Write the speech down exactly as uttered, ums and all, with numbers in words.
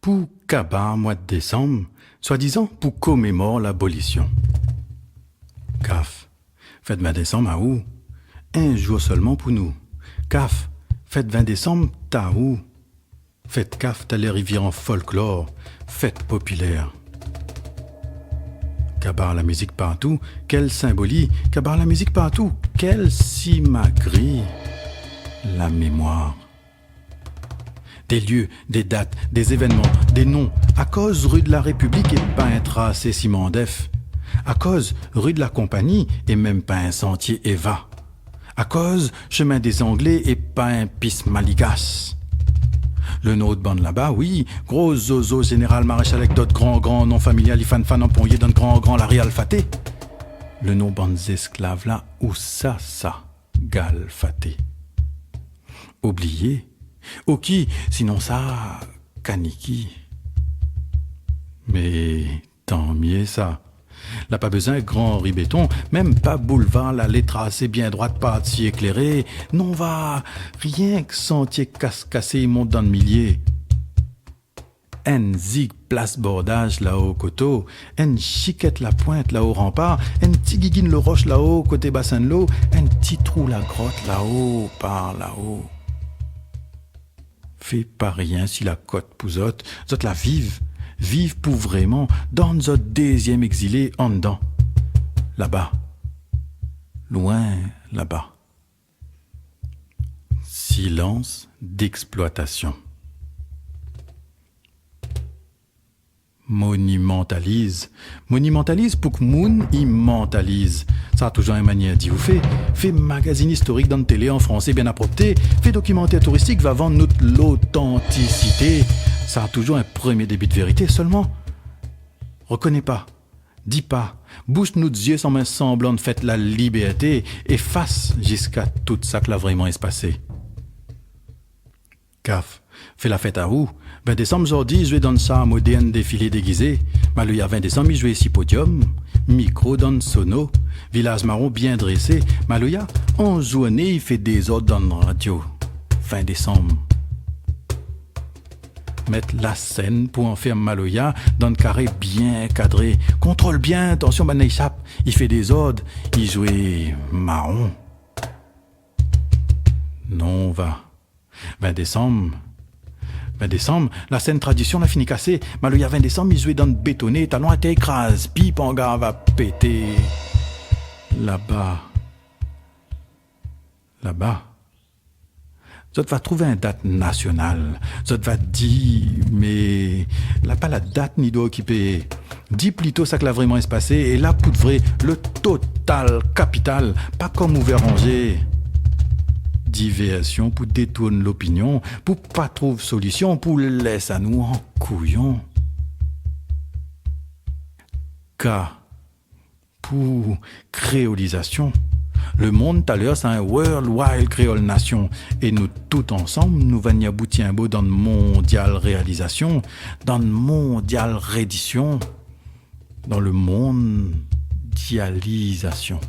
Pou kabar moi désanm, swadizan pou komémor labolision. Kaf, fèt vin désanm aou, in zour solman pou nou. Kaf, fèt vin désanm ta ou. Fèt kaf ta lèr i vien an folklor, fèt popilèr. Kabar la mizik partou, kèl sinboli, kabar la mizik partou, kèl simagri. La mémoir. Dé lieu, dé dat, dé zévènman, dé non. Akoz ru de la Répiblik é pa in trasé siman dèf? Akoz ru de la Konpani é mèm pa in santié Eva? Akoz shemin dé Zanglé é pa in pis Maligas? Le nom de bann laba, wi, gro zozo, zénéral, maréshal, èk dot gran, gran non familial, i fann, fann anponyé dan gran, gran lari Alfaté. Le nom bann zésklav la, ousa sa? Galfaté. Obliyé? Oki, sinon sa, kaniki. Mé tan myé sa. La pa bézoin gran ri béton, mèm pa boulvar lalé trasé bien droit par ti ékléré. Non va, rienk santié kas, kasé i mont dan milié. In zig plas bordaz lao koto, in shikèt Lapoint lao ranpar, in ti gigin Lerosh lao koté basin dlo, in ti trou Lagrot lao par lao. Fé pa rien si la kot pou zot, zot la viv, viv pou vréman, dann zot dézièm égzilé andan. Laba. Loin laba. Silans d'exploitation. Monimantaliz. Monimantaliz pou k moun i mantaliz. Sa touzour in manièr di ou fé. Fé magazine istorik dan télé an fransé bien apropté. Fé dokimantèr touristik va vann nout lotantisité. Sa touzour in promié débi de vérité solman. Rekoné pa. Di pa, boush nout zié sanm in sanblan fèt la libèrté, éfas ziska tout sak la vréman éspasé. Kaf, fé la fèt aou. Vin désanm zordi, zoué dan shar modèrn, défilé dégizé. Maloya vin désanm, i zoué si podiom, mikro dan sono. Vilaz Maron bien drésé. Maloya, an zourné, i fé dézord dan radio. Vin désanm. Mèt la sèn pou anfèrm Maloya dan karé bien kadré. Kontrol bien, tansion, bann la i shap, i fé dézord, i zoué maron. Non va. Vin désanm. Vin désanm, la sèn tradision la fini kasé. Maloya vin désanm, i zoué dan bétoné, talon atèr i kraz, pip angar va pété. Laba. Laba. Zot va trouv in dat nasional. Zot va di, mé la pa la dat ni doi okipé. Di plito sak la vréman éspasé, é la pou de vré, le total kapital, pa kom ou vé ranzé. Divèrsion pou détourn lopinion, pou pa trouv solision, pou lès anou an kouyon. Ka pou kréolizasion. Le monn talèr sa in World Wide Kréol Nasion, é nou tout ansanm, nou va ni abouti in bo dan mondial réalizasion, dan mondial rédision, dan le mondializasion.